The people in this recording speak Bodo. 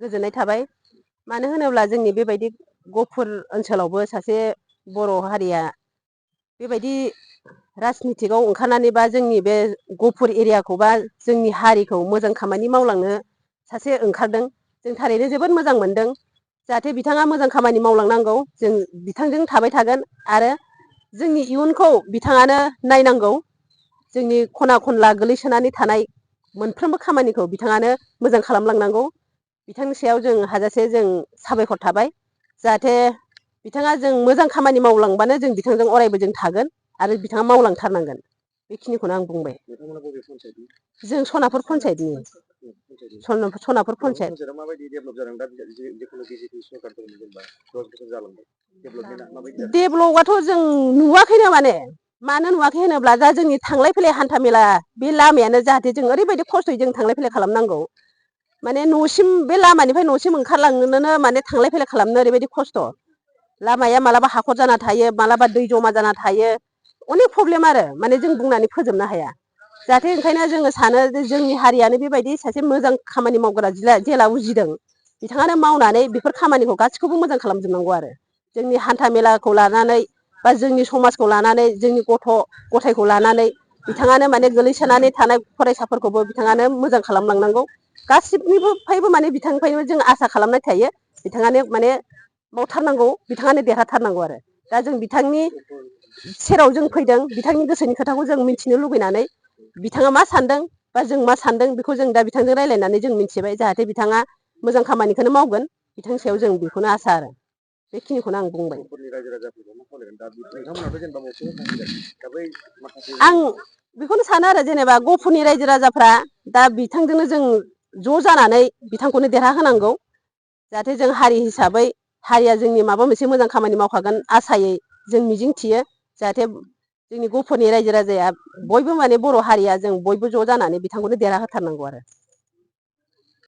गोजोननाय थाबाय। मानो होनोब्ला जोंनि बेबायदि गहपुर ओनसोलावबो सासे बर' हारिया बेबायदि राजनितिकआव ओंखारनानै बा जोंनि बे गहपुर एरियाखौ बा जोंनि हारिखौ मोजां खामानि मावलांनो सासे ओंखारदों। जों थारैनो जोबोद मोजां मोनदों। जाहाथे बिथाङा मोजां खामानि मावलांनांगौ। जों बिथांजों थाबाय थागोन आरो जोंनि इयुनखौ बिथाङानो नायनांगौ। जोंनि खना खनला गोलैसोनानै थानाय मोनफ्रोमबो खामानिखौ बिथाङानो मोजां खालामलांनांगौ। बिथांनि सायाव जों हाजासे जों साबायखर थाबाय। जाहाथे बिथाङा जों मोजां खामानि मावलांबानो जों बिथांजों अरायबो जों थागोन आरो बिथाङा मावलांथारनांगोन। बेखिनिखौनो आं बुंबाय। जों सनापुर पन्सायतनि। सनापुर पन्सायत। डेभलपआथ' जों नुवाखैनो मानो नुवाखै होनोब्ला दा जोंनि थांलाय फैलाय हान्था मेला बे लामायानो जाहाथे जों ओरैबायदि खस्थ'यै जों थांलाय फैलाय खालामनांगौ। माने न'सिम बे लामानिफ्राय न'सिम ओंखारलांनोनो माने थांलाय फैलाय खालामनो ओरैबायदि खस्थ'। लामाया मालाबा हाखर जाना थायो, मालाबा दै जमा जाना थायो। अनेक प्रब्लेम आरो माने जों बुंनानै फोजोबनो हाया। जाहाथे ओंखायनो जोङो सानो जे जोंनि हारियानो बेबायदि सासे मोजां खामानि मावग्रा जेला उजिदों। बिथाङानो मावनानै बेफोर खामानिखौ गासिखौबो मोजां खालामजोबनांगौ आरो। जोंनि हान्था मेलाखौ लानानै बा जोंनि समाजखौ लानानै जोंनि गथ' गथायखौ लानानै बिथाङानो माने गोलैसोनानै थानाय फरायसाफोरखौबो बिथाङानो मोजां खालामलांनांगौ। गासिबनिफ्रायबो माने बिथांनिफ्रायबो जों आसा खालामनाय थायो। बिथाङानो माने मावथारनांगौ, बिथाङानो देरहाथारनांगौ आरो। दा जों बिथांनि सेराव जों फैदों। बिथांनि गोसोनि खोथाखौ जों मिथिनो लुबैनानै बिथाङा मा सानदों बा जों मा सानदों बेखौ जों दा बिथांजों रायज्लायनानै जों मिथिबाय। जाहाथे बिथाङा मोजां खामानिखौनो मावगोन। बिथांनि सायाव जों बेखौनो आसा आरो। बेखिनिखौनो आं बुंबाय। आं बेखौनो सानो आरो जेनेबा गहपुरनि रायजो राजाफ्रा दा बिथांजोंनो जों ज' जानानै बिथांखौनो देरहा होनांगौ। जाहाथे जों हारि हिसाबै हारिया जोंनि माबा मोनसे मोजां खामानि मावखागोन आसायै जों मिजिं थियो। जाहाथे जोंनि गहपुरनि रायजो राजाया बयबो माने बर' हारिया जों बयबो ज' जानानै बिथांखौनो देरहा होथारनांगौ आरो।